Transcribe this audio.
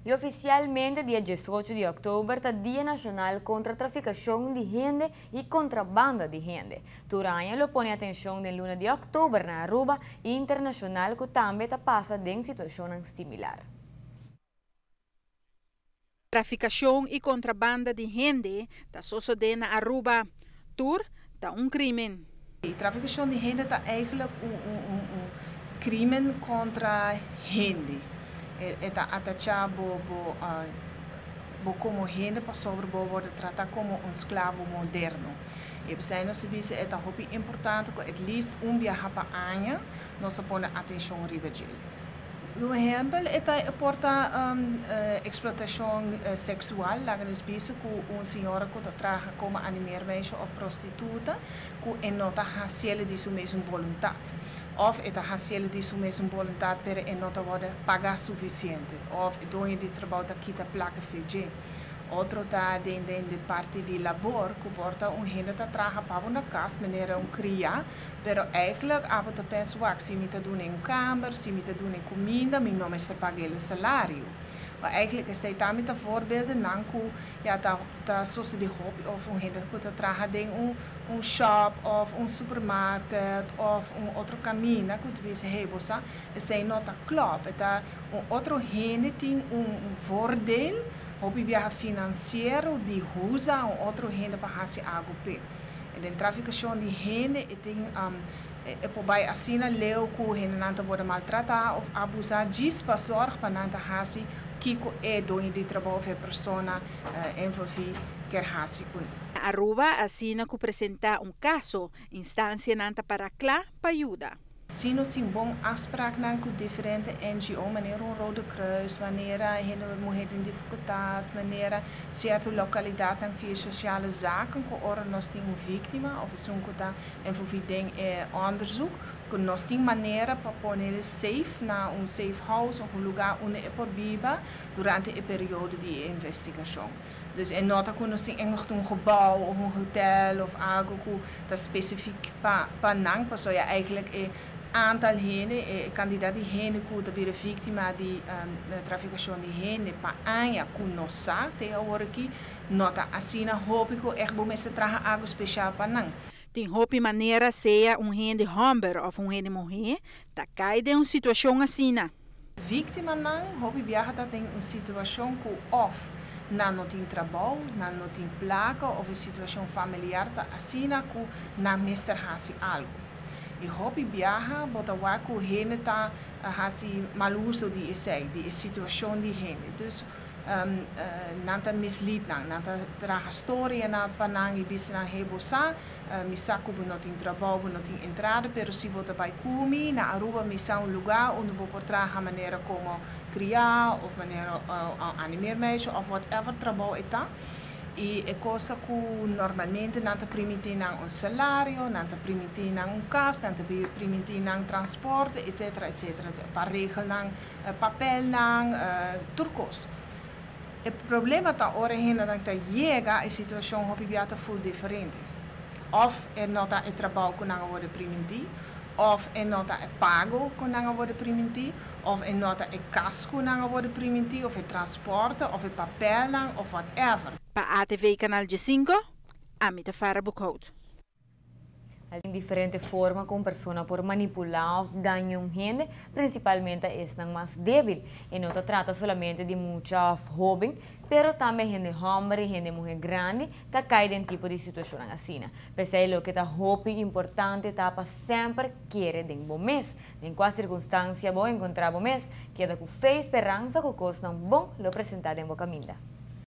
Y oficialmente dia 18 di october ta Dia Nacional contra Traficacion di Hende y Contrabanda di Hende. Tur aña lo pone atencion den luna di october na Aruba y internacional cu tambe ta pasa den situacion similar. Traficacion y contrabanda di hende ta sucede na Aruba. Tur ta un crimen. E traficacion di hende ta eigenlijk un crimen contra hende. E ta ataca bo como hende pasobra bo wordo trata como un esclavo moderno. Y pesey nos ta bisa ta hopi importante cu at least un biaha pa aña nos pone atencion riba dje. Un ehempel ta por ta explotacion sexual, laga nos bisa cu un señora cu ta traha como animeermeisje of prostituta, cu e no ta haci'e di su mes boluntad. Of e ta haci'e di su mes boluntad, pero e no ta wordo paga suficiente. Of e doño di trabou ta kita placa for di dje. Otro ta den parti di labor, cu por ta un hende ta traha pa na cas, manera un cria, pero eigenlijk abo ta pensa, wak, si mi ta duna un kamer, si mi ta duna cuminda, mi no mester paga e salario. Maar eigenlijk is dat tambe voorbeelden nan cu ja, ta sucede hopi, of un hende cu ta traha den un shop of un supermarket of un otro caminda cu ta bisa, hey, bo sa, esey no ta klopt. Ta un otro hende tin un voordeel, hopi biaha financiero, di usa un otro hende pa haci algo p'e. Y den traficacion di hende e tin e por bay asina leu cu hende nan ta wordo maltrata of abusa djis pa zorg pa nan ta haci kico e doño di trabou of e persona envolvi kier haci cu. Aruba asina cu presenta un caso, instancia nan ta para cla pa yuda. Si nos tin bon afspraaknan cu diferente NGO, manera un Rode Kruis, manera hende muhe den dificultad, manera cierto localidad via sociale zaken, cu ora nos tin un victima of esun cu ta envolvi den onderzoek, cu nos tin manera pa pone safe na un safe house of un lugar unda e por biba durante e periodo di investigacion. Dus e no ta cu nos tin echt un gebouw of un hotel of algo cu ta specifiek pa nan, paso ja, eigenlijk e aantal hende, e cantidad di hende cu ta bira victima di traficacion di hende pa aña cu nos sa te awor aki, no ta asina hopi cu echt bo mester traha algo special pa nan. Tin hopi manera sea un hende homber of un hende muhe, ta cay den un situacion asina. Victima nan, hopi biaha ta den un situacion cu of nan no tin trabou, nan no tin placa of e situacion familiar ta asina cu nan mester haci algo. Y hopi biaha, bo ta wak cu hende ta haci mal uso di esey, di situacion di hende. Dus nan ta mislead nan, nan ta traha storia na pa nan y bisa nan, hey, bo sa, mi sa cu bo no tin trabou, bo no tin entrada, pero si bo ta bay cu mi, na Aruba mi sa un lugar unda bo por traha manera como cria, of manera animeermeisje, of whatever trabou e ta. Y e cos ta cu normalmente nan ta priminti nan un salario, nan ta priminti nan un cas, nan ta priminti nan transporte, etc., etc., etc. Pa regel nan papel nan, tur cos. E problema ta ora hende nan ta yega e situacion hopi bia ta full diferente. Of e no ta e trabou cu nan a wordo priminti, of e no ta e pago cu nan a wordo priminti, of e no ta e cas cu nan a wordo priminti, of e transporte, of e papel nan, of whatever. Pa ATV Canal G5, Amita Farah Boekhout. Tin diferente forma cu un persona por manipula of daña un hende, principalmente esnan mas debil. Y no ta trata solamente di mucha of hoben, pero tambe hende homber y hende muhe grandi ta cay den tipo di situacion asina. Pesey loke ta hopi importante ta pa semper kere den bo mes. Den cualkier circunstancia bo encontra bo mes, keda cu fe y speransa cu cosnan bon lo presenta den bo caminda.